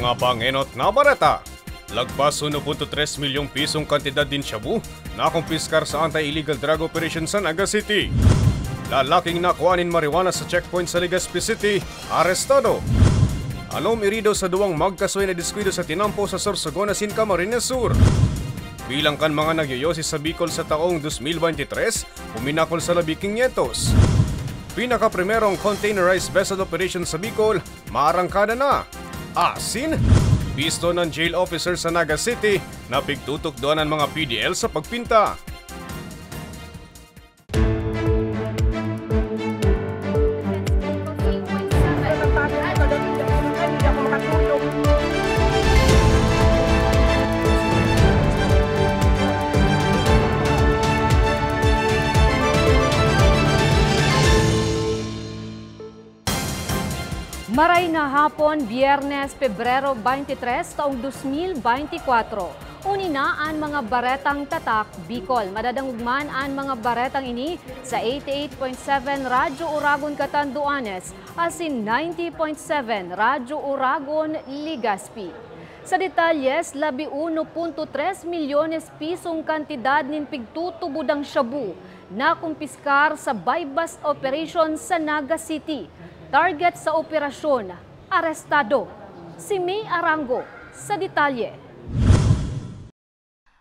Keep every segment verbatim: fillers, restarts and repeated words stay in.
Mga pangenot na bareta. Lagpas uno punto tres milyong pisong kantidad nin shabu nakumpiskar sa anti-illegal drug operation sa Naga City. Lalaking nakuha nin marijuana sa checkpoint sa Legazpi City, arestado. Alom irido sa duwang magkasuway na diskuido sa tinampo sa Sorsogon asin Camarines Sur. Bilang kan mga nagyoyosi sa Bicol sa taong dos mil bente tres, puminakol sa labi quinientos. Pinakaprimerong containerized vessel operation sa Bicol, maarangkada na. Asin, bisto ng jail officer sa Naga City na pigtutukdoan ng mga P D L sa pagpinta. Maray na hapon, Biyernes, Pebrero twenty-three, taong dos mil bente kwatro. Uni na an mga baretang tatak Bicol. Madadangog man an mga baretang ini sa eighty-eight point seven Radyo Uragon Catanduanes asin ninety point seven Radyo Uragon Legazpi. Sa detalyes, labi uno punto tres milyones pisong kantidad nin pigtutubodang shabu nakumpiskar sa buy-bust operation sa Naga City. Target sa operasyon, arestado. Si May Arango sa detalye.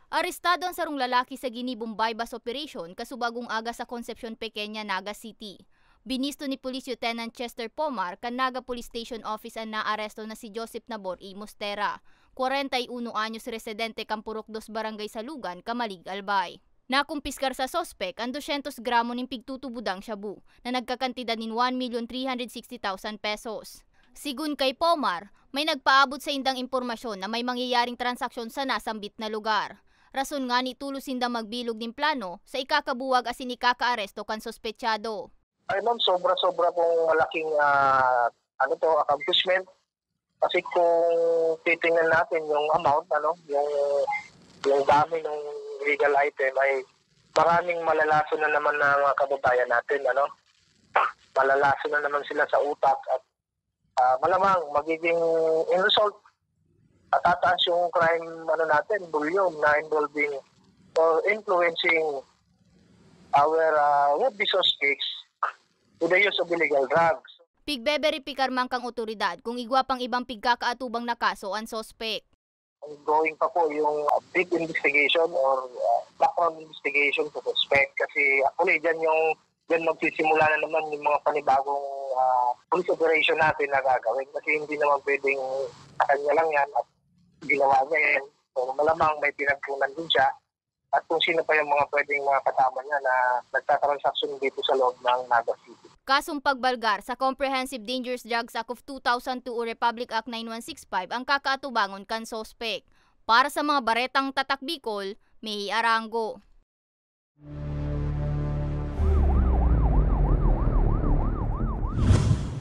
Arestado an sarong lalaki sa ginibong buy-bust operation kasubagong aga sa Concepcion Pequeña, Naga City. Binisto ni Police Lieutenant Chester Pomar kan Naga Police Station Office an naaresto na si Joseph Nabor Imostera, kwarenta y uno anyos, residente kan Purok Dos, Barangay Salugan, Camalig, Albay. Nakumpiskar sa suspek an dosyentos gramo nin pigtutubodang shabu na nagkakantidad nin one million three hundred sixty thousand pesos. Sigon kay Pomar, may nagpaabot saindang impormasyon na may mangyayaring transaksyon sa nasambit na lugar. Rason ngani tolos sindang magbilog nin plano sa ikakabuwag asin ikakaaresto kan suspetsado. Ay, ma'am, sobra-sobra pong malaking, ah, ano to, accomplishment. Kasi kung titingnan natin yung amount, ano, yung, yung dami ng illegal item, ay maraming malalason na naman na mga kababayan natin, ano. Malalason na naman sila sa utak at, ah, malamang magiging, in result, matataas yung crime, ano natin, volume na involving or influencing our, ah, would-be suspects with the use of illegal drugs. Pigbeberipikar man kan awtoridad kung igwa pang ibang pigkakaatubang na kaso an suspek. Ongoing pa po yung, ah, deep investigation or, ah, background investigation sa suspect. Kasi actually, dyan yung, dyan magsisimula na naman yung mga panibagong, ah, police operation natin na gagawin. Kasi hindi naman pwedeng sa kanya lang yan at ginawa niya yan. So, malamang may pinagkunan din siya. At kung sino pa yung mga pwedeng mga kasama niya na nagtatransaksyon dito sa loob ng Naga City. Kasong pagbalgar sa Comprehensive Dangerous Drugs Act of two thousand two o Republic Act nine one six five ang kakaatubangon kan suspek. Para sa mga baretang Tatak Bicol, May Arango.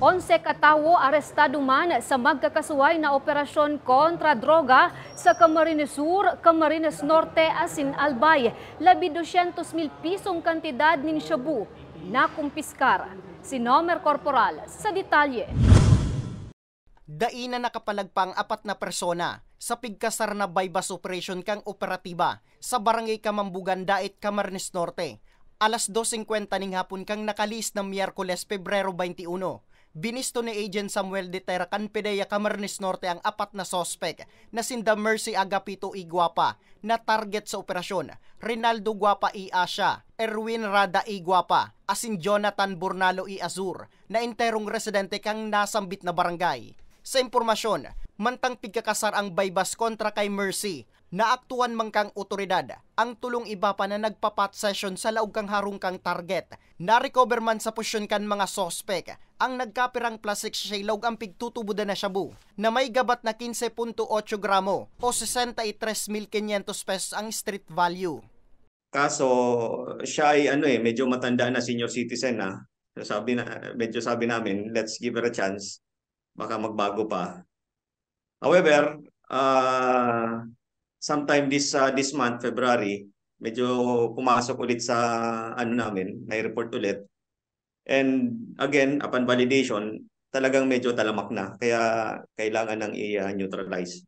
Onse ka tawo arestado man sa magkakasuway na operasyon kontra droga sa Camarines Sur, Camarines Norte asin Albay. Labi dosyentos mil pisong kantidad nin shabu nakumpiskar. Si Nomer Corporal sa detalye. Dai na nakapalag pa ang apat na persona sa pigkasar na buy-bust operation kan operatiba sa Barangay Camambugan, Dait, Camarines Norte, alas dos singkwenta ning hapon kan nakalihis na Miyerkules, Pebrero twenty-one. Binisto ni Agent Samuel de Terra kan PDEA Camarines Norte ang apat na suspek na sinda Mercy Agapito y Guapa, na target sa operasyon, Rinaldo Guapa y Asia, Erwin Rada y Guapa, asin Jonathan Burnalo y Azur, na enterong residente kan nasambit na barangay. Sa impormasyon, mantang pigkakasar ang buy-bust kontra kay Mercy, naaktuhan man kan awtoridad ang tolong iba pa na nagpa-pot session sa laog kan harong kan target. Na-recover man sa posisyon kan mga suspek ang nagkapirang plastik sachet laog an pigtutubodan na shabu na may gabat na quince punto ocho gramo o sesenta y tres mil quinientos pesos ang street value. Kaso, siya ay ano eh, medyo matanda na, senior citizen na. So, sabi na, medyo sabi namin, "Let's give her a chance. Baka magbago pa." However, ah, sometime this, ah, this month, February, medyo pumasok ulit sa ano namin, nai-report ulit. And again, upon validation, talagang medyo talamak na. Kaya kailangan nang i-, ah, neutralize.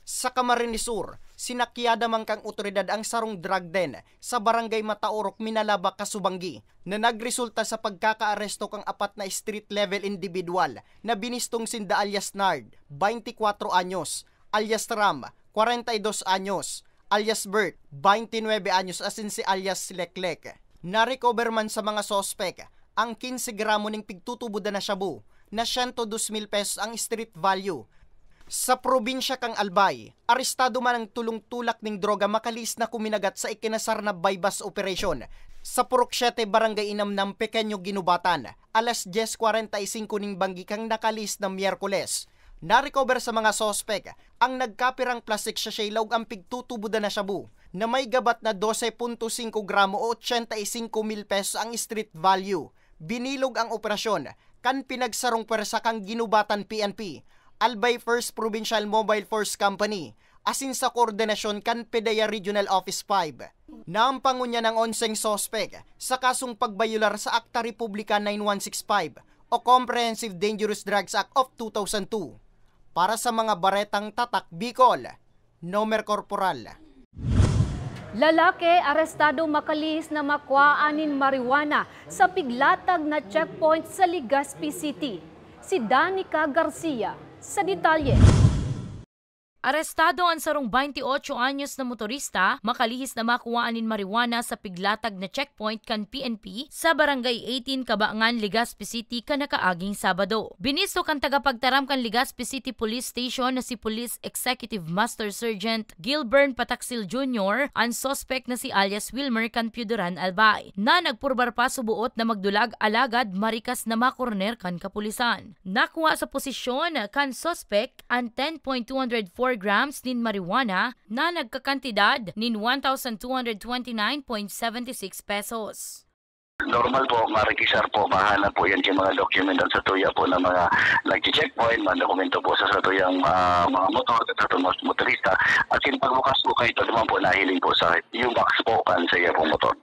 Sa Camarines Sur, sinakyada man kan awtoridad ang sarong drug den sa Barangay Mataurok, Minalabac, Casubangui, na nagresulta sa pagkakaaresto kan apat na street-level individual na binistong sinda alias Nard, twenty-kwatro anyos, alias Ram, kwarenta y dos anyos, alias Bert, twenty-nuebe anyos, asin si alias Leklek. Na-recover man sa mga suspek ang quince gramo ning pigtutubodan na shabu na siyento dos mil pesos ang street value. Sa probinsya kan Albay, arestado man ang tolong tulak ning droga makalihis na kuminagat sa ikinasar na buy-bust operation sa Purok Siete, Barangay Inamnam, Pequeño Guinobatan, alas dyes kwarenta y singko ning banggi kan nakalihis na Miyerkules. Na-recover sa mga suspek ang nagkapirang plastic sachet laog ang pigtutubodan na shabu na may gabat na dose punto singko gramo o ochenta y singko mil pesos ang street value. Binilog ang operasyon kan pinagsarong pwersa kan Guinobatan P N P, Albay First Provincial Mobile Force Company, asin sa koordinasyon kan PDEA Regional Office five. Naampangon niya ang onseng suspek sa kasong pagbayolar sa Akta Republika nine one six five o Comprehensive Dangerous Drugs Act of two thousand two. Para sa mga baretang Tatak Bicol, Nomer Corporal. Lalaki arestado makalihis na makuhaan nin marijuana sa piglatag na checkpoint sa Legazpi City. Si Danica Garcia sa detalye. Arestado an sarong baynte otso anyos na motorista makalihis na makuhaan nin marijuana sa piglatag na checkpoint kan P N P sa Barangay eighteen, Kabangan, Legazpi City, kan nakaaging Sabado. Binisto kan tagapagtaram kan Legazpi City Police Station na si Police Executive Master Sergeant Gilbern Pataksil Junior an suspek na si alias Wilmer kan Pioduran, Albay, na nagpurbar pa suboot na magdulag alagad marikas na makorner kan kapulisan. Nakuha sa posisyon kan suspek an ten point two hundred four grams nin marijuana na nagkakantidad nin one thousand two hundred twenty nine point seventy six pesos. Normal po, marekisar po, mahanap po yan yung mga document sa tuya po ng mga nagche-checkpoint, mga dokumento po sa, sa tuyang, ah, mga motor, sa tuyang mos-, motorista. At yung pagbukas po kayo, ito naman po nahiling po sa U-Box po, kan sa iya pong motor.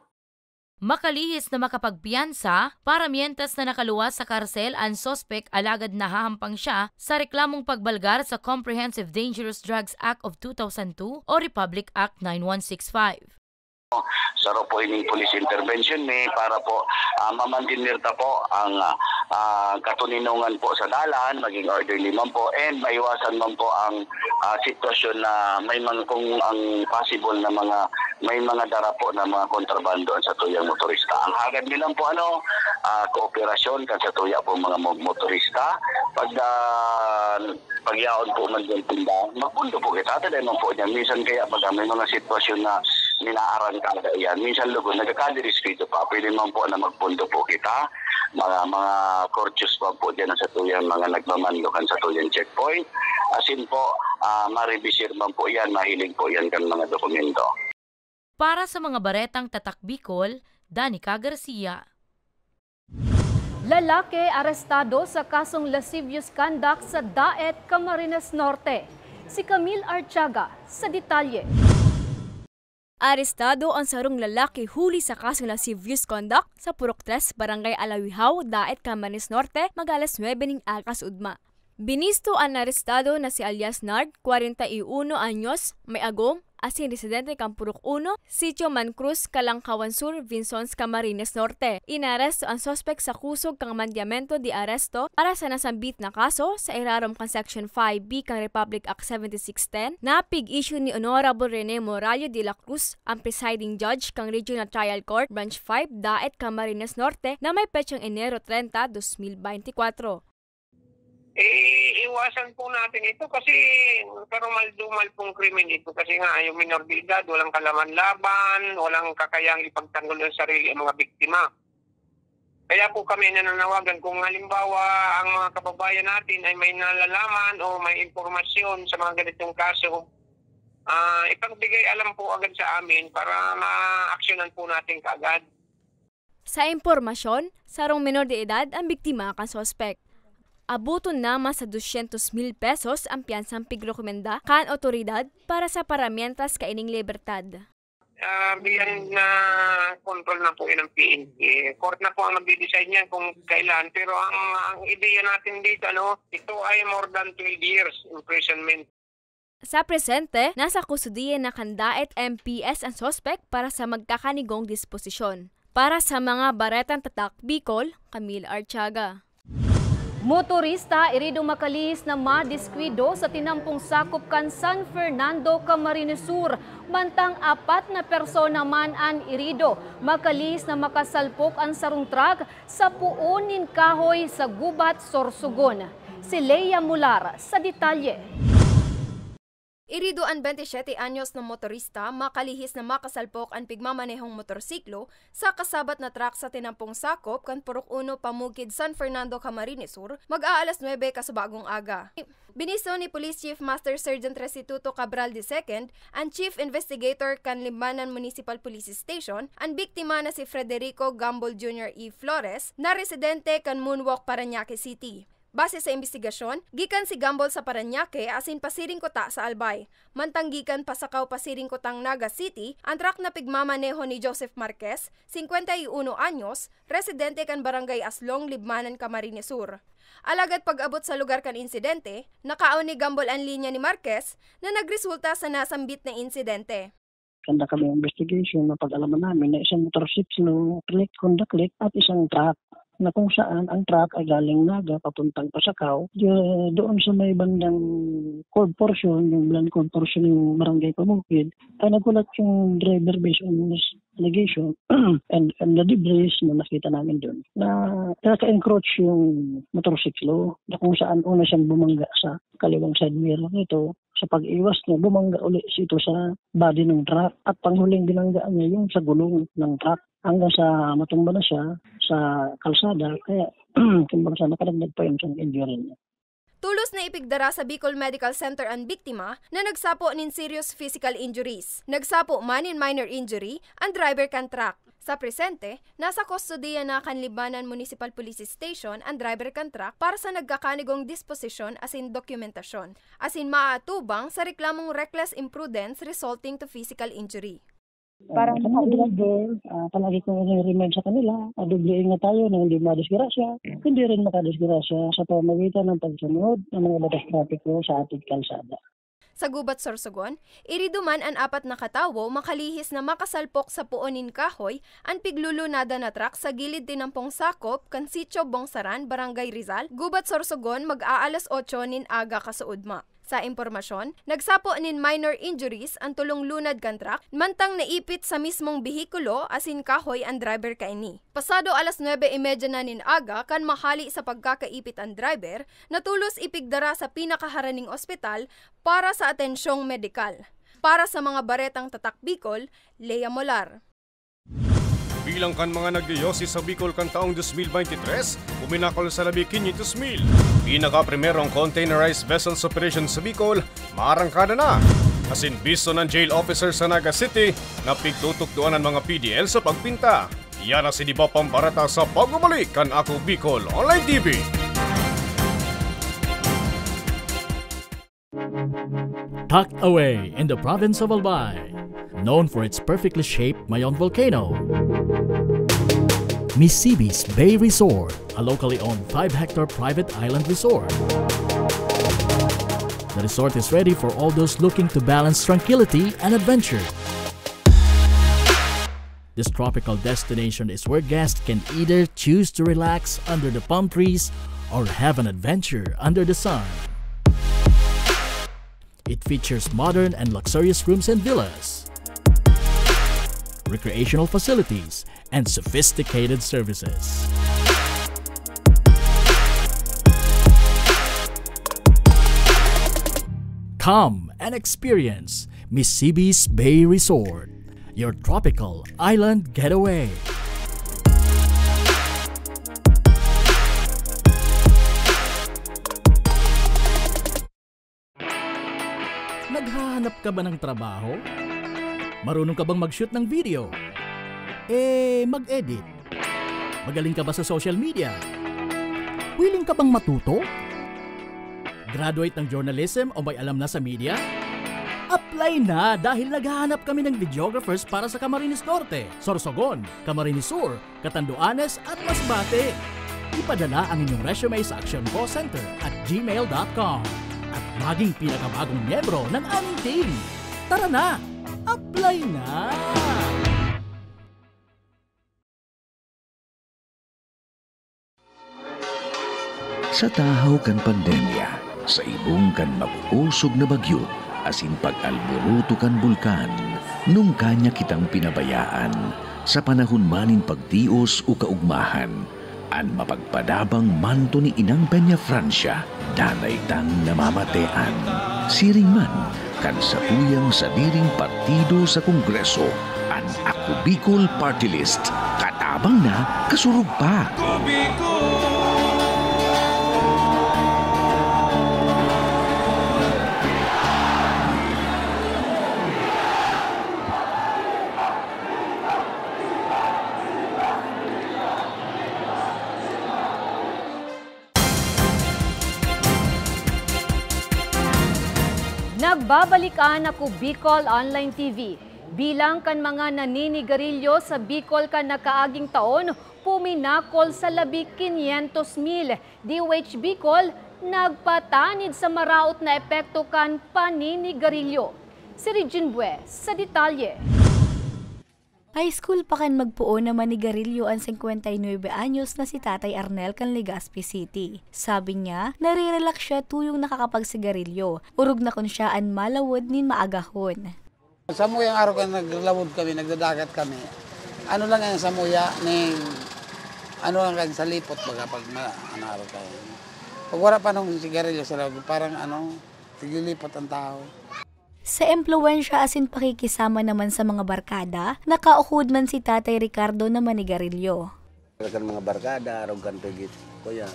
Makalihis na makapagpiyansa, para mientras na nakaluwas sa karsel an suspek, alagad nahahampang siya sa reklamong pagbalgar sa Comprehensive Dangerous Drugs Act of two thousand two o Republic Act nine one six five. Saro po ining police intervention mi para po, ah, mamantener ta po ang, ah, ah, katoninongan po sa dalan, maging orderly man po, and maiwasan man po ang, ah, sitwasyon na may mga, kung ang possible na mga, may mga dara po na mga kontrabando sa tuyang motorista. Ang hagad mi lang po, ano, ah, kooperasyon kan sa tuya po mga mo-, motorista. Pag, ah, pagyaon po man din tinda, magpundo po kita, taday man po niya. Minsan kaya pag may mga sitwasyon na minaarangkada yan, minsan lugod, nagkakadirespeto pa. Pwede man po na magpundo po kita, mga, mga courteous pa po dyan sa tuyang mga nagmamando kan sa tuyang checkpoint. Asin po, ah, maribisir man po yan, mahiling po yan kan mga dokumento. Para sa mga baretang Tatak Bicol, Danica Garcia. Lalaki arestado sa kasong lascivious conduct sa Daet, Camarines Norte. Si Camille Artiaga sa detalye. Arestado ang sarong lalaki huli sa kasong lascivious conduct sa Purok Tres, Barangay Alawihaw, Daet, Camarines Norte, mag-alas nuebe ning aga kasaudma. Binisto an arestado na si alias Nard, kwarenta y uno anyos, may agom, asin residente kan Purok Uno, Sitio Mancruz, Calangcawan Sur, Vinzons, Camarines Norte. Inaresto an suspek sa kusog kan mandyamento de aresto para sa nasambit na kaso sa irarom kan Section five B kan Republic Act seventy-six ten, na pig-issue ni Honorable Rene Morallo de la Cruz, ang presiding judge kan Regional Trial Court, Branch five, Daet, Camarines Norte, na may petsang Enero treinta, dos mil beintikwatro. Eh, iwasan po natin ito kasi karumal-dumal pong krimen ito kasi nga yung minor de edad, walang kalaban-laban, walang kakayang ipagtanggol ng sarili ang mga biktima. Kaya po kami nananawagan kung halimbawa ang mga kababayan natin ay may nalalaman o may impormasyon sa mga ganitong kaso, ah, ipagbigay alam po agad sa amin para maaksyonan po natin kaagad. Sa impormasyon, sarong menor de edad ang biktima kan suspek. Aboton na man sa dosyentos mil pesos ang piyansang pigrekomenda kan awtoridad para sa paramientras kaining libertad. Ah, beyond na control na po yun ng P N P. Court na po ang magde-decide niyan kung kailan. Pero ang, ang ideya natin dito, ano, ito ay more than twelve years imprisonment. Sa presente, nasa kustodiya na kan DAET M P S ang suspek para sa magkakanigong disposisyon. Para sa mga Baretang Tatak Bicol, Camille Artiaga. Motorista irido makalihis na madiskuido sa tinampong sakop kan San Fernando, Camarines Sur, mantang apat na persona man an irido. Makalihis na makasalpok an sarong truck sa puon nin kahoy sa Gubat, Sorsogon. Si Lea Mular sa detalye. Irido an bente y siyete anyos na motorista, makalihis na makasalpok an pigmamanehong motorsiklo sa kasabat na truck sa tinampong sakop kan Purok Uno, Pamukid, San Fernando, Camarines Sur, mag-aalas nuebe kasubagong aga. Binisto ni Police Chief Master Sergeant Restituto Cabral the second, an Chief Investigator kan Libmanan Municipal Police Station, an biktima na si Frederico Gambol Junior E Flores, na residente kan Moonwalk, Parañaque City. Base sa imbestigasyon, gikan si Gambol sa Parañaque asin pasiring kuta sa Albay. Mantang gikan Pasacao pasiring kutang Naga City, an truck na pigmamaneho ni Joseph Marquez, singkwenta y uno anyos, residente kan Barangay Aslong, Libmanan, Camarines Sur. Alagad pag-abot sa lugar kan insidente, nakaon ni Gambol an linya ni Marquez na nagresulta sa nasambit na insidente. Kanda kami investigation, napag-alaman namin na isang motorsiklo, click, Honda Click, at isang truck na kung saan ang truck ay galing Naga papuntang Pasacao. Di-, doon sa may bandang curb portion, yung blunt curb portion ng Barangay Pamukid, ay naghulat yung driver based on this allegation and, and the debris na nakita namin doon. Na nakaka-encroach yung motorsiklo na kung saan una siyang bumangga sa kaliwang side mirror nito. Sa pag-iwas niya, bumangga uli ito sa body ng truck at panghuling binangga niya yung sa gulong ng truck hanggang sa matumba na siya sa kalsada. Kaya, kumbaga sa nakalaglag pa yun sa injury niya. Tulos na ipigdara sa Bicol Medical Center an biktima na nagsapo nin serious physical injuries. Nagsapo man nin minor injury an driver kan truck. Sa presente, nasa kustodiya na kan Libmanan Municipal Police Station an driver kan truck para sa nagkakanigong disposisyon asin dokumentasyon, asin maatubang sa reklamong reckless imprudence resulting to physical injury. Parang sa mga driver, ah, palagi kong i-remind sa kanila, ah, doble ingat tayo na hindi madisgrasya, hindi rin makadisgrasya sa pamamagitan ng pagsunod ng mga batas trapiko sa ating kalsada. Sa Gubat, Sorsogon, irido man an apat na katawo makalihis na makasalpok sa puon nin kahoy an piglulunadan na truck sa gilid tinampong sakop kan Sitio Bongsaran, Barangay Rizal, Gubat, Sorsogon, mag-aalas otso nin aga kasuodma. Sa impormasyon, nagsapo nin minor injuries an tolong lunad kan truck, mantang naipit sa mismong behikulo asin kahoy an driver kaini. Pasado alas nuebe y media na nin aga kan mahali sa pagkakaipit an driver, na tulos ipigdara sa pinakaharaning ospital para sa atensyong medikal. Para sa mga Baretang Tatak Bicol, Lea Molar. Bilang kan mga nagyoyosi sa Bicol kan taong dos mil beintitres, puminakol sa labi quinientos mil. Pinakaprimerong containerized vessels operation sa Bicol, maarangkada na. Asin bisto ng jail officer sa Naga City na pigtutukdoan ng mga P D L sa pagpinta. Yan na si Diba Pambareta sa pagbabalik kan Ako Bicol Online T V. Tucked away in the province of Albay, known for its perfectly shaped Mayon volcano, Misibis Bay Resort, a locally owned five-hectare private island resort. The resort is ready for all those looking to balance tranquility and adventure. This tropical destination is where guests can either choose to relax under the palm trees or have an adventure under the sun. It features modern and luxurious rooms and villas, recreational facilities, and sophisticated services. Come and experience Misibis Bay Resort, your tropical island getaway. Naghahanap ka ba ng trabaho? Marunong ka bang mag-shoot ng video? Eh, mag-edit? Magaling ka ba sa social media? Willing ka bang matuto? Graduate ng journalism o may alam na sa media? Apply na dahil naghahanap kami ng videographers para sa Camarines Norte, Sorsogon, Camarines Sur, Catanduanes at Masbate. Ipadala ang inyong resume sa actioncallcenter at gmail dot com at maging pinakabagong miyembro ng aming team. Tara na! Apply na! Sa tahaw kan pandemya, sa ibong kan mag-osog na bagyo, asin pag-alboroto kan bulkan, nungka niya kitang pinabayaan. Sa panahon man nin pagtios o kaugmahan, an mapagpadabang manto ni Inang Peña Francia, danay tang namamatean. Siring man, kan satuyang sadiring partido sa Kongreso, an Ako Bicol Party List. Katabang na, kasurog pa. Nagbabalik an Ako Bicol Online T V. Bilang kan mga naninigarilyo sa Bicol kan nakaaging taon, puminakol sa labi quinientos mil. D O H Bicol nagpatanid sa maraot na epekto kan paninigarilyo. Si Regine Bue sa detalye. High school pa kan magpoon na manigarilyo an singkwenta y nuebe anyos na si Tatay Arnel kan Legazpi City. Sabi niya, nare-relax siya tuyong nakakapagsigarilyo, orog na kun siya an malawod nin maagahon. Samuyang araw kan naglawod kami, nagdadagat kami. Ano lang yan, samuya, ning, ano lang kan sa lipot, baga pag ma, ano araw kayo. Pag wala pa nung sigarilyo sa lawod, parang ano, naglilipot ang tao. Sa impluwensya asin pakikisama naman sa mga barkada, nakaukod man si Tatay Ricardo na manigarilyo. Kan mga barkada, arog kan pigi, kuya,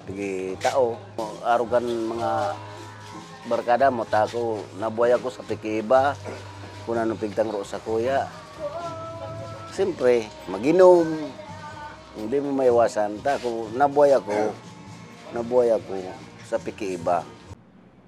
pigi tao. Arog kan mga barkada mo, ta ako, nabuhay ako sa pikiiba, kung ano pigtangro sa kuya. Siyempre, mag-inom, hindi mo maiwasan. Ta ako, nabuhay ako, nabuhay ako sa pikiiba.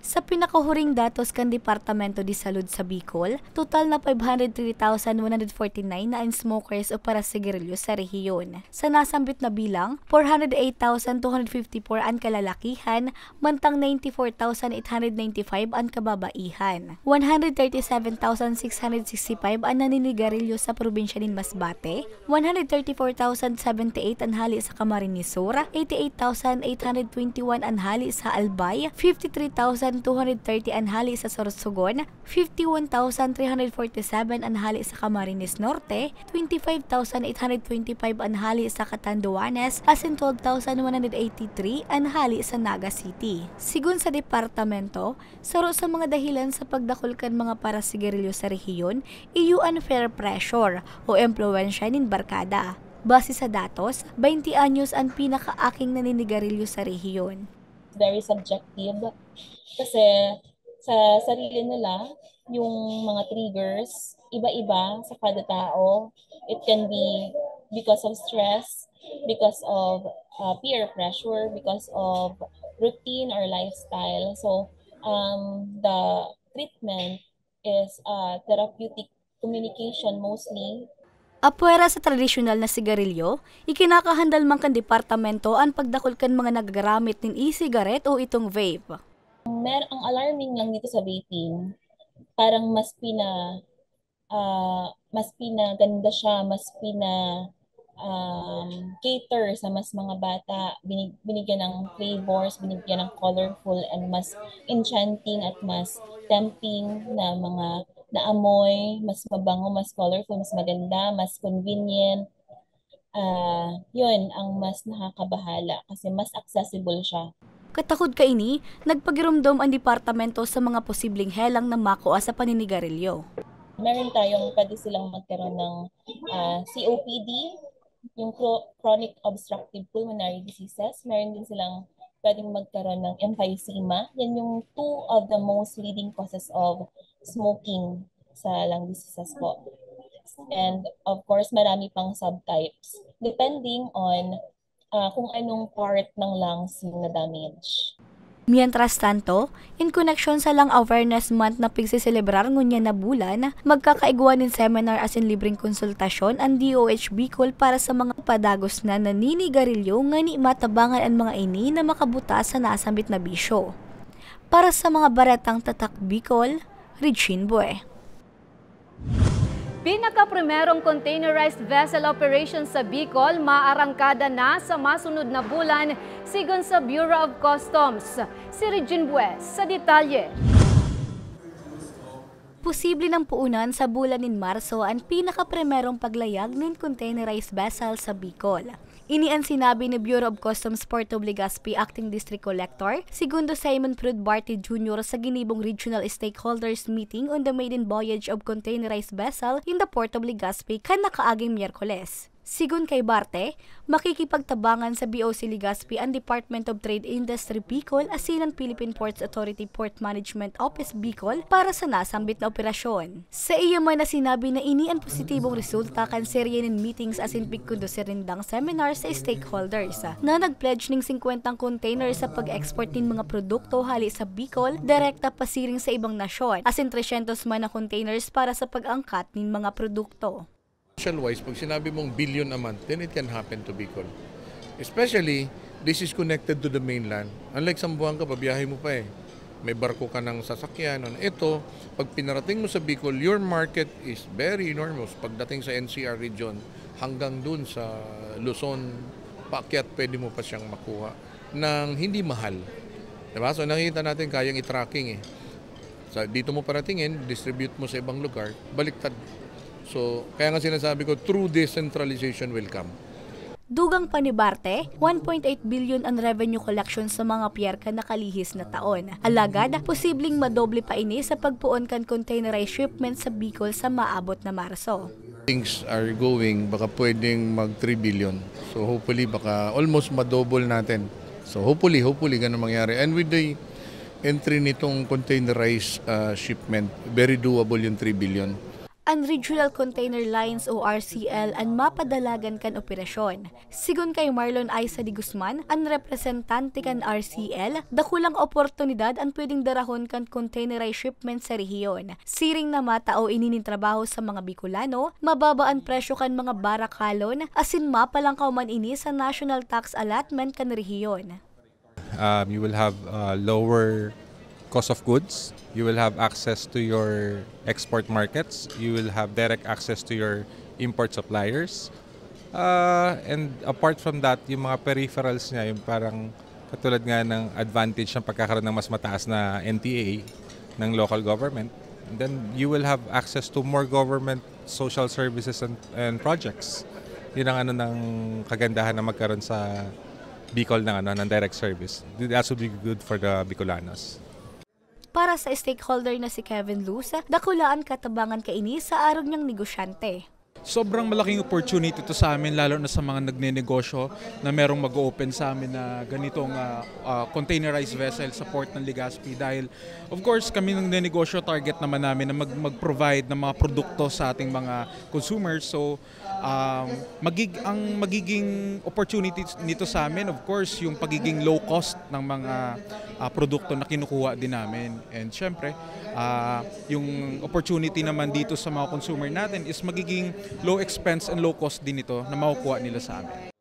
Sa pinakahuring datos kan Departamento de Salud sa Bicol, total na five hundred three thousand one hundred forty-nine na an smokers o parasigarilyo sa rehiyon. Sa nasambit na bilang, four hundred eight thousand two hundred fifty-four an kalalakihan, mantang ninety-four thousand eight hundred ninety-five an kababaihan. One hundred thirty-seven thousand six hundred sixty-five an naninigarilyo sa probinsya nin Masbate, one hundred thirty-four thousand seventy-eight an hale sa Camarines Sur, eighty-eight thousand eight hundred twenty-one an hale sa Albay, fifty-three thousand two hundred thirty an hale sa Sorsogon, fifty-one thousand three hundred forty-seven an hale sa Camarines Norte, twenty-five thousand eight hundred twenty-five an hale sa Catanduanes, asin twelve thousand one hundred eighty-three an hale sa Naga City. Sigon sa departamento, saro sa mga dahilan sa pagdakul kan mga parasigarilyo sa rehiyon, iyo an peer pressure o impluwensya nin barkada. Base sa datos, baynte anyos an pinakaaking naninigarilyo sa rehiyon. Very subjective kasi sa sarili nila, yung mga triggers, iba-iba sa kada tao. It can be because of stress, because of uh, peer pressure, because of routine or lifestyle. So, um, the treatment is uh, therapeutic communication mostly. Apwera sa tradisyonal na sigarilyo, ikinakahandal man kan departamento an pagdakul kan mga nagagaramit nin e-cigarette o itong vape. Mer ang alarming lang dito sa vaping, parang mas pina ah, mas pinaganda siya, mas pina um, cater sa mas mga bata, binig, binigyan ng flavors, binigyan ng colorful and mas enchanting at mas tempting na mga naamoy, mas mabango, mas colorful, mas maganda, mas convenient. Ah, yun ang mas nakakabahala kasi mas accessible siya. Katakod kaini, nagpagiromdom an departamento sa mga posibleng helang na makua sa paninigarilyo. Meron tayong pwede silang magkaroon ng ah, C O P D, yung chro- chronic obstructive pulmonary diseases. Meron din silang pwedeng magkaroon ng emphysema. Yan yung two of the most leading causes of smoking sa lung diseases po. And of course, marami pang subtypes depending on ah, kung anong part ng lungs yung na-damage. Mientras tanto, in koneksyon sa Lung Awareness Month na pigseselebrar ngunyan na bulan, magkakaigwa nin seminar asin libreng konsultasyon an D O H Bicol para sa mga padagos na naninigarilyo ngani matabangan an mga ini na makabuta sa nasambit na bisyo. Para sa mga baretang Tatak Bicol, Regine Bue. Pinakaprimerong containerized vessel operation sa Bicol maarangkada na sa masunod na bulan, sigon sa Bureau of Customs. Si Regine Bue sa detalye. Posible nang puunan sa bulan nin Marso an pinakaprimerong paglayag nin containerized vessel sa Bicol. Ini an sinabi ni Bureau of Customs Puerto Legazpi Acting District Collector, Segundo Simon Prudbarte Junior sa ginibong Regional Stakeholders Meeting on the Maiden Voyage of Containerized Vessel in the Port of Legazpi kan nakaaging Miyerkules. Sigon kay Barte, makikipagtabangan sa B O C Legazpi an Department of Trade, Industry Bicol asin an Philippine Ports Authority Port Management Office Bicol para sa nasambit na operasyon. Saiya man na sinabi na ini an positibong resulta kan serye nin meetings asin pigkondusir nindang seminar sa stakeholders, na nag-pledge ning singkwentang container sa pag-export nin mga produkto hale sa Bicol direkta pasiring sa ibang nasyon, asin tresyentos man na containers para sa pag-angkat nin mga produkto. Financial-wise, pag sinabi mong billion a month, then it can happen to Bicol. Especially, this is connected to the mainland. Unlike Zamboanga, pabiyahe mo pa eh. May barko ka ng sasakyan. Ano. Ito, pag pinarating mo sa Bicol, your market is very enormous. Pagdating sa N C R region, hanggang dun sa Luzon, paakyat, pwede mo pa siyang makuha ng hindi mahal. Diba? So nakikita natin, kayang i-tracking eh. Sa, dito mo paratingin, distribute mo sa ibang lugar, baliktad. So, kaya nga sinasabi ko, true decentralization will come. Dugang pa ni Barte, one point eight billion an revenue collection sa mga piyerka na kalihis na taon. Alagad, posibleng madoble pa ini sa pagpoon kan containerized shipment sa Bicol sa maabot na Marso. Things are going, baka pwedeng mag three billion. So hopefully, baka almost ma-double natin. So hopefully, hopefully, ganun mangyari. And with the entry nitong containerized, ah, shipment, very doable yung three billion. An Regional Container Lines o R C L an mapadalagan kan operasyon. Sigon kay Marlon Aiza de Guzman, an representante kan R C L, dakulang oportunidad an pwedeng darahon kan containerized shipment sa rehiyon. Siring na matao ini nin trabaho sa mga Bicolano, mababa an presyo kan mga barakalon, asin mapalangkaw man ini sa national tax allotment kan rehiyon. Um, you will have, uh, lower cost of goods. You will have access to your export markets. You will have direct access to your import suppliers. Uh, and apart from that, yung mga peripherals niya, yung parang katulad nga ng advantage ng pagkakaroon ng mas mataas na N T A ng local government, then you will have access to more government social services and, and projects. Yun ang ano ng kagandahan na magkaroon sa Bicol ng ano, ng direct service. That would be good for the Bicolanos. Para sa stakeholder na si Kevin Luz, dakula an katabangan kaini sa arog niyang negosyante. Sobrang malaking opportunity to sa amin, lalo na sa mga nagnenegosyo na merong mag-o-open sa amin na ganitong, ah, ah, containerized vessel sa port ng Legazpi. Dahil, of course, kami nagnenegosyo, target naman namin na mag-, mag-provide ng mga produkto sa ating mga consumers. So, um, magig-, ang magiging opportunity nito sa amin, of course, yung pagiging low cost ng mga, ah, produkto na kinukuha din namin. And syempre, ah, yung opportunity naman dito sa mga consumer natin is magiging low expense and low cost din ito na makukuha nila sa amin.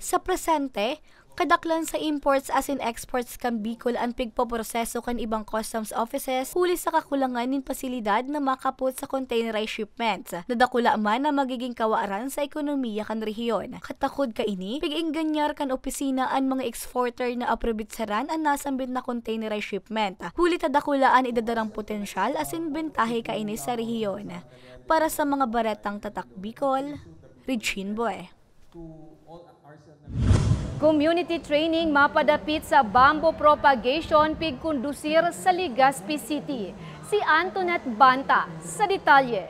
Sa presente, kadaklan sa imports asin exports kan Bicol an pigpoproseso kan ibang customs offices huli sa kakulangan nin pasilidad na makapot sa containerized shipments, na dakula man na magiging kawaran sa ekonomiya kan rehiyon. Katakod kaini, pig-engganyar kan opisina an mga exporter na aprobitsaran an nasambit na containerized shipment, huli ta dakula an idadarang potensyal asin bentahe kaini sa rehiyon. Para sa mga baretang Tatak Bicol, Regine Boy. Community training mapadapit sa bamboo propagation pigkondusir sa Legazpi City. Si Antoinette Banta sa detalye.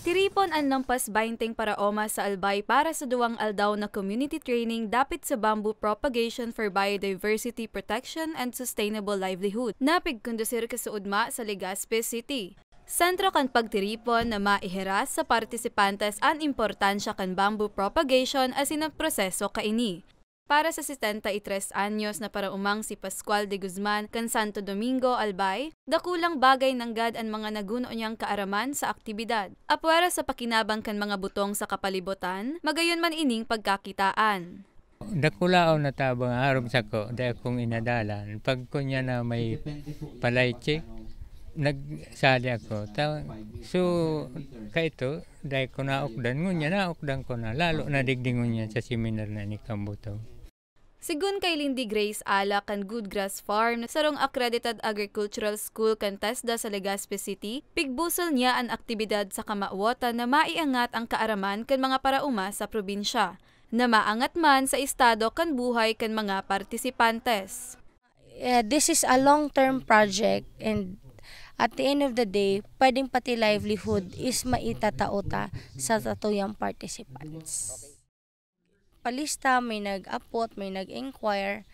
Tiripon an lampas baynte paraoma sa Albay para sa duwang aldaw na community training dapit sa Bamboo Propagation for Biodiversity Protection and Sustainable Livelihood na pigkondusir kasuodma sa Legazpi City. Sentro kan pagtiripon na maihiras sa partisipantes an importansya kan bamboo propagation asin an proseso kaini. Para sa setenta y tres anyos na paraumang si Pascual de Guzman kan Santo Domingo, Albay, dakulang bagay nanggad an mga naguno niyang kaaraman sa aktibidad. Apwera sa pakinabang kan mga butong sa kapalibutan, magayon man ining pagkakitaan. Dakulaon na tabang arog sako, dai akong inadalan. Pag kunya na may palayche, nagsali ako. Ta-, so, kaito, dai ko naukdan. Ngunya, naukdan ko na. Lalo na digdi ngunya sa seminar na ni Kambuto. Sigun kay Lindy Grace Ala kan Good Grass Farm, sarong accredited agricultural school kan TESDA sa Legazpi City, pigbusol niya an aktibidad sa kamawotan na maiangat ang kaaraman kan mga paraoma sa probinsya, na maangat man sa estado kan buhay kan mga partisipantes. Eh, this is a long-term project, and at the end of the day, pwedeng pati livelihood is maitatao ta sa satuyang participants. Palista, may nag-apot, may nag-inquire,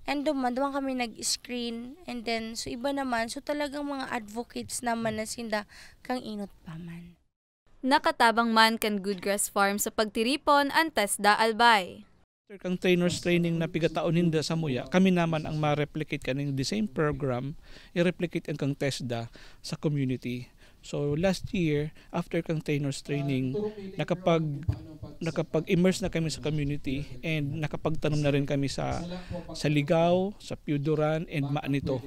and duman, duman kami nag-screen, and then, so iba naman, so talagang mga advocates naman na sinda kang inot pa man. Nakatabang man kan Good Grass Farm sa pagtiripon an TESDA Albay. After kang trainers training na pigataon ninda sa muya, kami naman ang ma-replicate kaning the same program, i-replicate ang kang TESDA sa community. So, last year, after kang trainers training, nakapag-, nakapag-immerse na kami sa community and nakapagtanom na rin kami sa, sa Ligao, sa Piyuduran, and Maanito.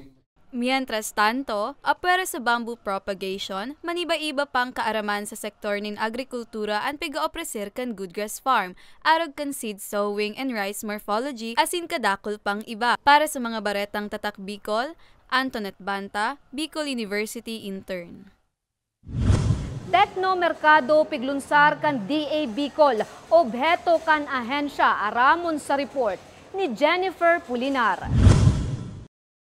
Mientras tanto, apwera sa bamboo propagation, maniba-iba pang kaaraman sa sektor nin agrikultura an piga-opreser kan Good Grass Farm, arog kan seed sowing and rice morphology, asin kadakul pang iba. Para sa mga baretang Tatak Bicol, Antoinette Banta, Bicol University Intern. Teknomerkado piglunsar kan D A Bicol, obheto kan ahensya, aramon sa report ni Jennifer Pulinar.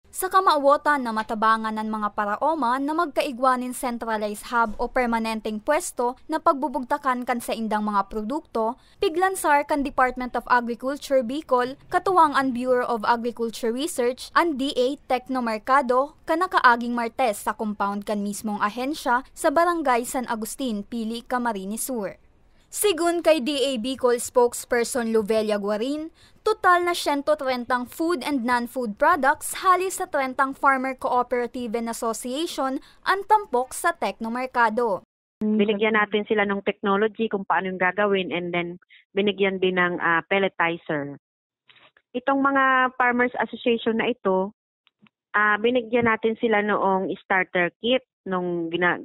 Sa kamawotan na matabangan an mga paraoma na magkaigwa nin centralized hub o permanenteng pwesto na pagbubugtakan kan saindang mga produkto, piglansar kan Department of Agriculture Bicol, katuwang an Bureau of Agriculture Research, an D A Teknomerkado, kan nakaaging Martes sa compound kan mismong ahensya sa Barangay San Agustin, Pili, Camarines Sur. Sigun kay D A Bicol spokesperson Lovelia Guarin, total na siyento trentang food and non-food products hali sa trentang Farmer Cooperative and Association an tampok sa Teknomerkado. Binigyan natin sila ng technology kung paano yung gagawin, and then binigyan din ng, ah, pelletizer. Itong mga Farmers Association na ito, ah, binigyan natin sila noong starter kit nung gina-,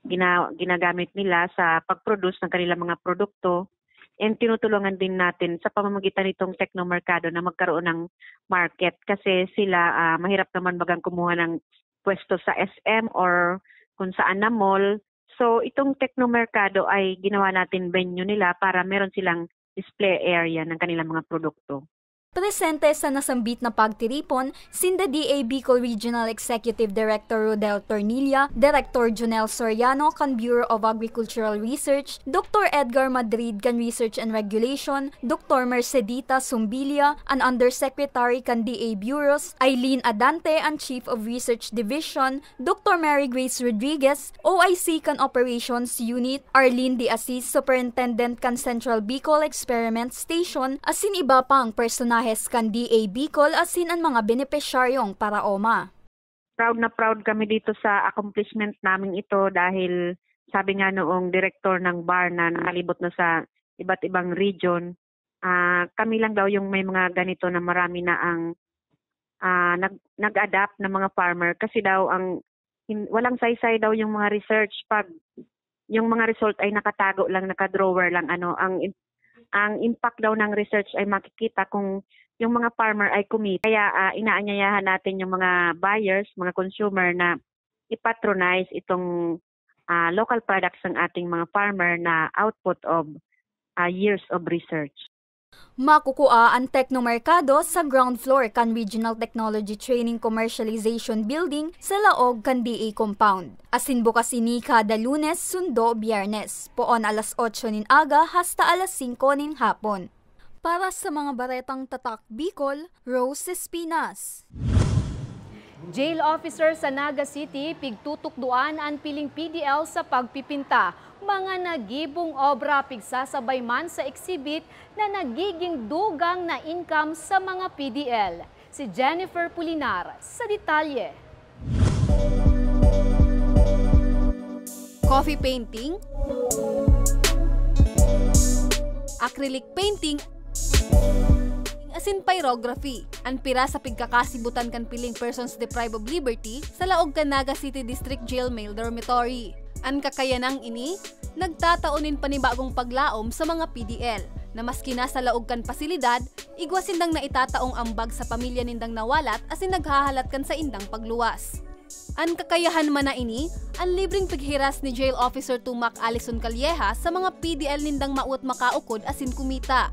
gina-, ginagamit nila sa pag-produce ng kanilang mga produkto. And tinutulungan din natin sa pamamagitan nitong Teknomerkado na magkaroon ng market kasi sila, ah, mahirap naman bagang kumuha ng pwesto sa S M or kung saan na mall. So, itong Teknomerkado ay ginawa natin venue nila para meron silang display area ng kanilang mga produkto. Presente sa nasambit na pagtiripon, sinda D A Bicol Regional Executive Director Rodel Tornilla, Director Jonel Soriano kan Bureau of Agricultural Research, Doctor Edgar Madrid kan Research and Regulation, Doctor Mercedita Sumbilia, an Undersecretary kan D A Bureaus, Eileen Adante, an Chief of Research Division, Doctor Mary Grace Rodriguez, O I C kan Operations Unit, Arlene De Asis, Superintendent kan Central Bicol Experiment Station, asin iba pang personahes kan D A Bicol asin an mga benepisyaryong paraoma. Proud na proud kami dito sa accomplishment naming ito dahil sabi nga noong direktor ng bar na nakalibot na sa iba't ibang region, ah, kami lang daw yung may mga ganito na marami na ang, ah, nag-, nag-adapt na mga farmer kasi daw ang hin-, walang saysay daw yung mga research pag yung mga result ay nakatago lang, naka-drawer lang, ano, ang im-, ang impact daw ng research ay makikita kung yung mga farmer ay kumita. Kaya, ah, inaanyayahan natin yung mga buyers, mga consumer na i-patronize itong, ah, local products ng ating mga farmer na output of, ah, years of research. Makukua an Teknomerkado sa ground floor kan Regional Technology Training Commercialization Building sa laog kan D A compound. Asin bukas ini kada Lunes, sundo, Biyernes, poon alas otso nin aga hasta alas singko nin hapon. Para sa mga baretang Tatak Bicol, Rose Espinas. Jail officer sa Naga City, pigtutukdoan an piling P D L sa pagpipinta. Mga nagibong obra pigsasabay man sa exhibit na nagiging dugang na income sa mga P D L. Si Jennifer Pulinar sa detalye. Coffee painting, acrylic painting, asin pyrography, an pira sa pigkakasibutan kan piling persons deprived of liberty sa laog kan Naga City District Jail Male Dormitory. An kakayanang ini, nagtatao nin panibagong paglaom sa mga P D L, na maski nasa laog kan pasilidad, igwa sindang naitataong ambag sa pamilya nindang nawalat asin naghahalat kan saindang pagluwas. An kakayahan man na ini, an libreng pighiras ni Jail Officer two Mac Alison Calleja sa mga P D L nindang mawot makaukod asin kumita.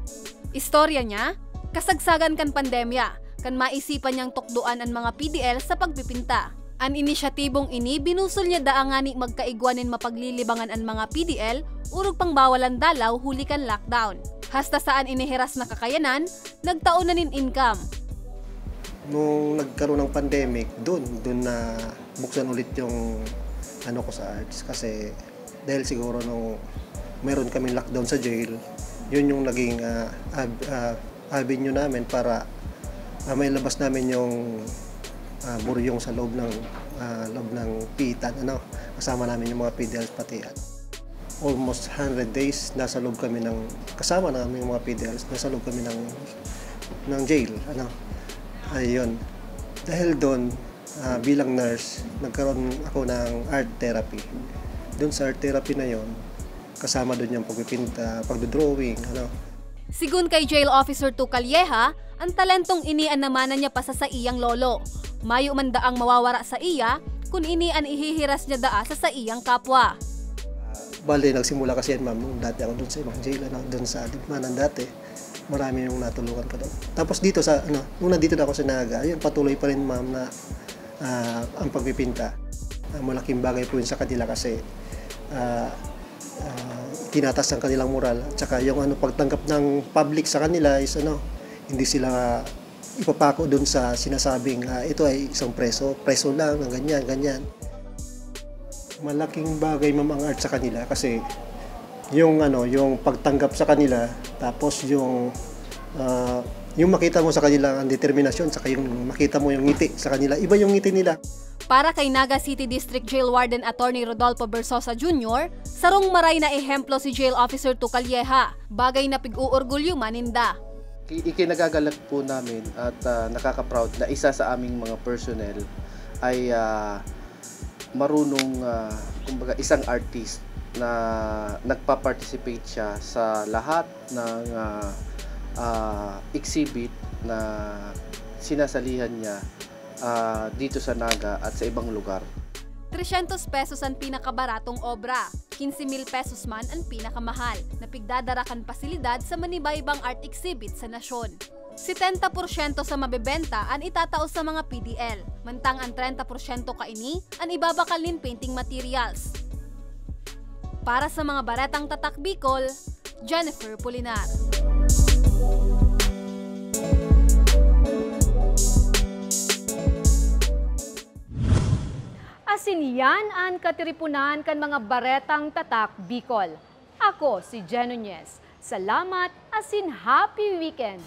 Istorya niya, kasagsagan kan pandemya, kan maisipan niyang tukdoan an mga P D L sa pagpipinta. An inisyatibong ini binusol niya daa ngani magkaigwa nin mapaglilibangan an mga P D L, orog pang bawalan dalaw huli kan lockdown. Hasta sa an inihiras na kakayanan, nagtao na nin income. Nung nagkaroon ng pandemic, dun, dun na buksan ulit yung ano ko sa arts kasi dahil siguro nung meron kaming lockdown sa jail, yun yung naging, ah, ab-, ah, avenue namin para, ah, mailabas namin yung, ah, buryong sa loob ng, ah, loob ng pitan, ano, kasama namin yung mga P D Ls pati. Almost hundred days, nasa loob kami ng, kasama namin yung mga P D Ls, nasa loob kami ng, ng jail, ano. Ayun. Dahil doon, ah, bilang nurse, nagkaroon ako ng art therapy. Doon sa art therapy na yon, kasama doon yung pagpipinta, pagdodrawing, ano. Sigun kay Jail Officer two Calleja, an talentong ini an namana niya pa sa saiyang lolo. Mayo man daang mawawara sa iya, kun ini an ihihiras niya daa sa saiyang kapwa. Bale, nagsimula kasi yan, ma'am, nung dati ako doon sa ibang jail, ano, doon sa Libmanan dati. Marami yung natulungan ko doon. Tapos dito sa, ano, nung nandito na ako sa Naga, ayun, patuloy pa rin, ma'am, na, ah, ang pagpipinta. Ah, malaking bagay po yun sa kanila kasi, ah, ah, tinataas ang kanilang moral. At saka yung, ano, pagtanggap ng public sa kanila is, ano, hindi sila ipapako dun sa sinasabing, ah, ito ay isang preso, preso lang, ganyan, ganyan. Malaking bagay, ma'am, ang art sa kanila kasi yung, ano, yung pagtanggap sa kanila, tapos yung, ah, yung makita mo sa kanila ang determinasyon, saka yung makita mo yung ngiti sa kanila, iba yung ngiti nila. Para kay Naga City District Jail Warden Attorney Rodolfo Bersosa Junior, sarong maray na ehemplo si Jail Officer two Calleja, bagay na pig-uorgulyo man ninda. Ki-, ikinagagalak po namin at, ah, nakaka-proud na isa sa aming mga personnel ay, ah, marunong, ah, kumbaga, isang artist na nagpa-participate siya sa lahat ng, ah, ah, exhibit na sinasalihan niya, ah, dito sa Naga at sa ibang lugar. Trescientos pesos an pinakabaratong obra, quince mil pesos man an pinakamahal, na pigdadara kan pasilidad sa manibaybang art exhibit sa nasyon. Setenta porsyento sa mabebenta an itatao sa mga P D L, mantang an trenta porsyento kaini an ibabakal nin painting materials. Para sa mga Baretang Tatak Bicol, Jennifer Pulinar. Asin yan an katiriponan kan mga Baretang Tatak Bicol. Ako si Jen Nunez. Salamat asin happy weekend!